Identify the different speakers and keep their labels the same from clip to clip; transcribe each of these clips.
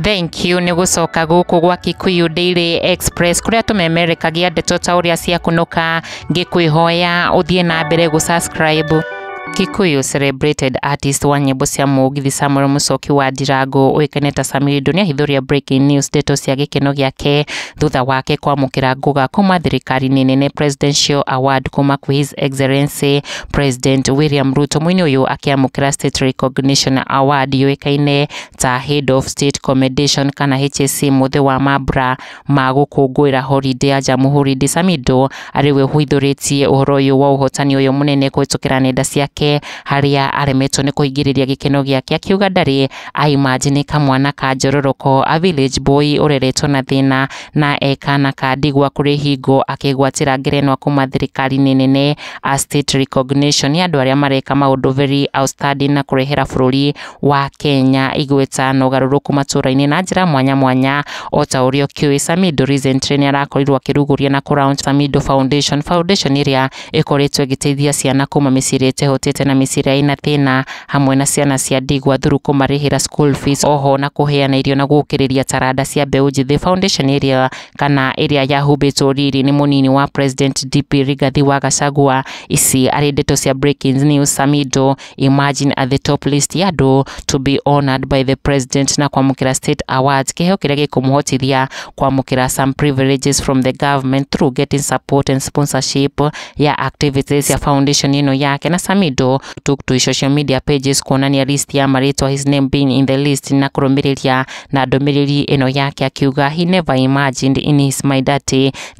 Speaker 1: Thank you nĩ gũcoka gũkũ gwa Kikuyu Daily Express kũrĩa tũmemerekagia ndeto ta ũrĩa ciakunũka. Ngĩkwĩhoya ũthiĩ na mbere gũ subscribe. Kikuyu celebrated artist wa nyĩmbo cia mũgithi Samuel Muchoki wa Ndirango ũĩkaine ta Samido nĩahithũria breaking news, ndeto cia gĩkeno gĩake thutha wake kwamũkĩra ngũga kuma thirikari-inĩ nene, Presidential Award kuma kwĩ His Excellency President William Ruto. Mũini ũyũ akĩamũkĩra State Recognition Award yũĩkaine ta Head of State Commendation kana HSC mũthĩ wa mambura ma gũkũngũĩra holiday ya Jamhuri Day. Samido arĩ we ũhithũrĩtie ũhoro ũyũ wa ũhotani ũyũ mũnene kũhĩtũkĩra nenda ciake, harĩa aremetwo nĩ kũhingĩrĩria gĩkeno gĩake, akiuga ndarĩ aimagine kamwana ka njororoko, a village boy ũreretwo na thĩna na ekana ka ndigwa, kũrĩ hingo akĩgwatĩra ngerenwa kuma thirikari-inĩ nene a state recognition ya andũ arĩa mareka maũndũ very outstanding na kũrehera bũrũri wa Kenya igweta na ũgarũrũku matũra-inĩ na njĩra mwanya mwanya. O ta ũrĩa ũkĩũĩ, Samido recently nĩ arakorirwo akĩrugũria na kũ Samido Foundation, foundation ĩrĩa ĩkoretwo ĩgĩteithia ciana kuma mĩciĩ ĩrĩa ĩtehotete na mĩciĩ ĩrĩa ĩna thĩna, hamwe na ciana cia ndigwa through kũmarĩhĩra school fees, oho na kũheana irio na gũkĩrĩria taranda cia mbeũ njĩthĩ. Foundation ĩrĩa kana ĩrĩa yahumbĩtwo riri nĩ mũnini wa President DP Rigathi wa Gachagua. Ici arĩ ndeto cia breaking news. Samido imagine at the top list ya andũ to be honored by the president na kwamũkĩra state awards, kĩheo kĩrĩa gĩkũmũhotithia kwamũkĩra some privileges from the government through getting support and sponsorship ya activities ya foundation ĩno yake. Na Samido took to his social media pages kuonania list ya marĩtwa, his name being in the list, na kũrũmĩrĩria na ndũmĩrĩri ĩno yake akiuga he never imagined in his mind that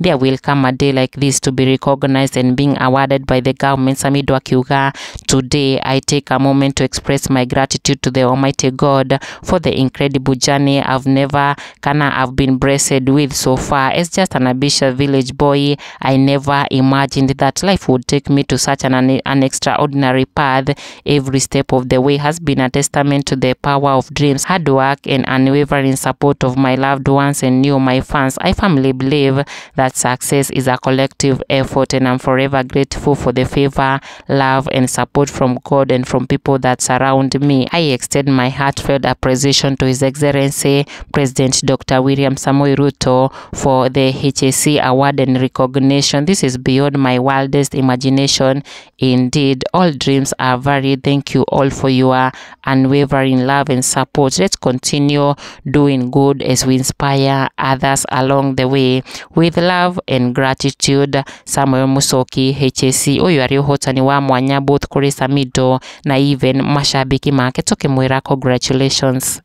Speaker 1: there will come a day like this to be recognized and being awarded by the government. Samido akiuga, "Today I take a moment to express my gratitude to the Almighty God for the incredible journey I've never kana I've been blessed with so far. As just an ambitious village boy, I never imagined that life would take me to such an extraordinary path. Every step of the way has been a testament to the power of dreams, hard work, and unwavering support of my loved ones and you, my fans. I firmly believe that success is a collective effort, and I'm forever grateful for the favor, love, and support from God and from people that surround me. I extend my heartfelt appreciation to His Excellency President Dr. William Samoei Ruto for the HAC award and recognition. This is beyond my wildest imagination. Indeed, all dreams are varied. Thank you all for your unwavering love and support. Let's continue doing good as we inspire others along the way. With love and gratitude, Samuel Muchoki HAC." Ũyũ arĩ ũhotani wa mwanya both kũrĩ Samido na even mashabiki make, tũkĩmwĩra congratulations.